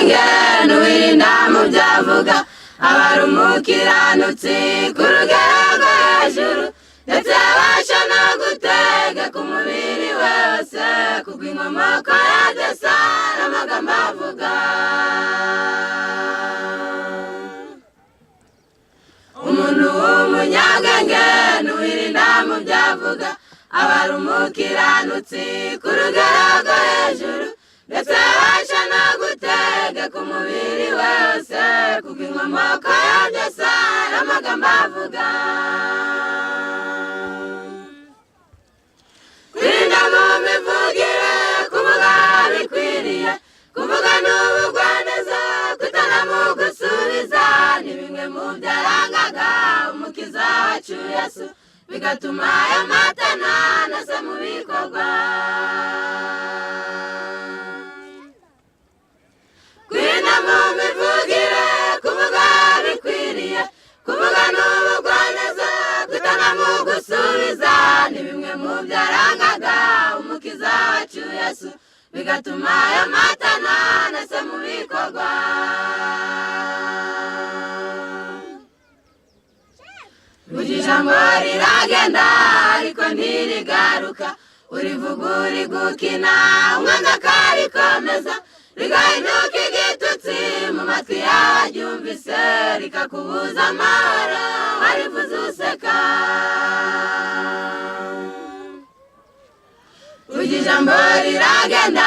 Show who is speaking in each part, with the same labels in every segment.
Speaker 1: W'umunyabwenge n'uwirinda mu byo avuga, aba ari umukiranutsi ku rugero rwo hejuru, ndetse abasha no gutegeka umubiri we wose, kuko inkomoko ya byose ari amagambo avuga. Umuntu w'umunyabwenge n'uwirinda mu byo avuga, aba ari umukiranutsi ku rugero rwo hejuru, ndetse abasha no gutegeka umubiri we wose, kuko inkomoko ya byose ari amagambo avuga. Kwirinda mu mivugire, kuvuga bikwiriye, kuvuga n'ubugwaneza, kutana mu gusubiza, ni bimwe mu byarangaga Umukiza wacu Yesu, bigatuma aya matana nase mu bikorwa. Kwirinda mu mivugire, kuvuga bikwiriye, kuvuga n'ubugwaneza, kutana mu gusubiza, ni bimwe mu byarangaga Umukiza wacu Yesu, bigatuma aya matana nase mu bikorwa. Burya ijambo riragenda ariko ntirigaruka, urivuga uri gukina umwanzi akarikomeza, rigahinduka igitutsi mu matwi y'abaryumvise, rikakubuza amahoro warivuze useka. Burya ijambo riragenda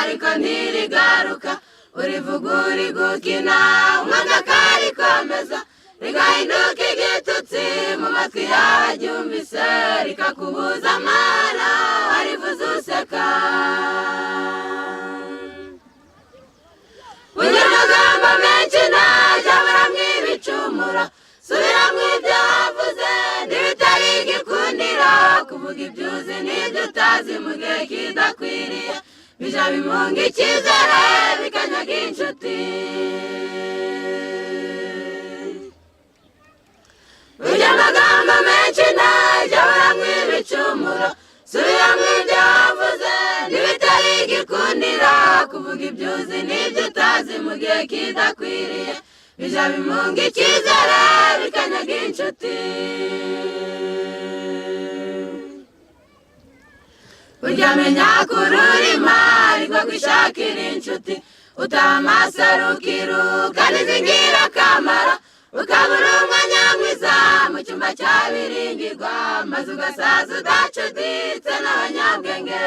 Speaker 1: ariko ntirigaruka, urivuga uri gukina umwanzi akarikomeza, rigahinduka igitutsi mu matwi y'abaryumvise, rikakubuza amahoro warivuze useka. Burya amagambo menshi ntajya aburamwo ibicumuro, subiramwo ibyo wavuze n'ibitari igikundiro, kuvuga ibyo uzi n'ibyo utazi mu gihe kidakwiriye, bija bimunga icyizere bikanyaga inshuti. Burya amagambo menshi ntajya aburamwo ibicumuro, subiramwo ibyo wavuze n'ibitari igikundiro, kuvuga ibyo uzi n'ibyo utazi mu gihe kidakwiriye, bija bimunga icyizere bikanyaga inshuti. Burya menya kururima ariko kwishakira inshuti, utaha amasaro ukiruka n'izingirakamaro, ukabura umwanya mwiza mu cyumba cyabiringirwa, maze ugasaza udacuditse n'abanyabwenge.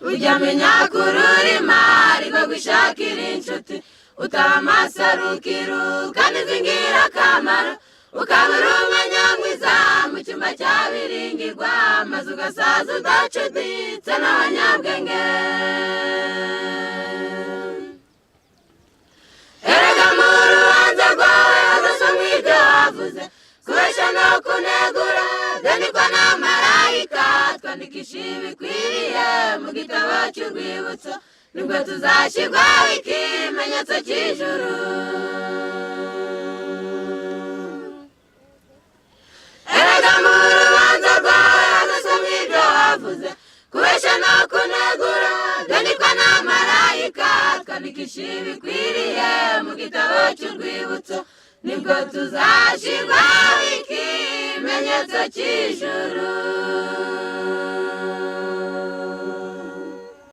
Speaker 1: Burya menya kururima ariko kwishakira inshuti, utaha amasaro ukiruka n'izingirakamaro, ukabura umwanya mwiza mu cyumba cyabiringirwa, maze ugasaza udacuditse n'abanyabwenge. Erega mu rubanza rwawe hazasomwa ibyo wavuze, kubesha no kunegura byandikwa na marayika, twandikisha ibikwiriye mu gitabo cy'urwibutso, nibwo tuzashyirwaho ikimenyetso cy'ijuru. Erega mu rubanza rwawe hazasomwa ibyo wavuze, kubesha no kunegura byandikwa na marayika, twandikisha ibikwiriye mu gitabo cy'urwibutso, nibwo tuzashyirwaho ikimenyetso cy'ijuru.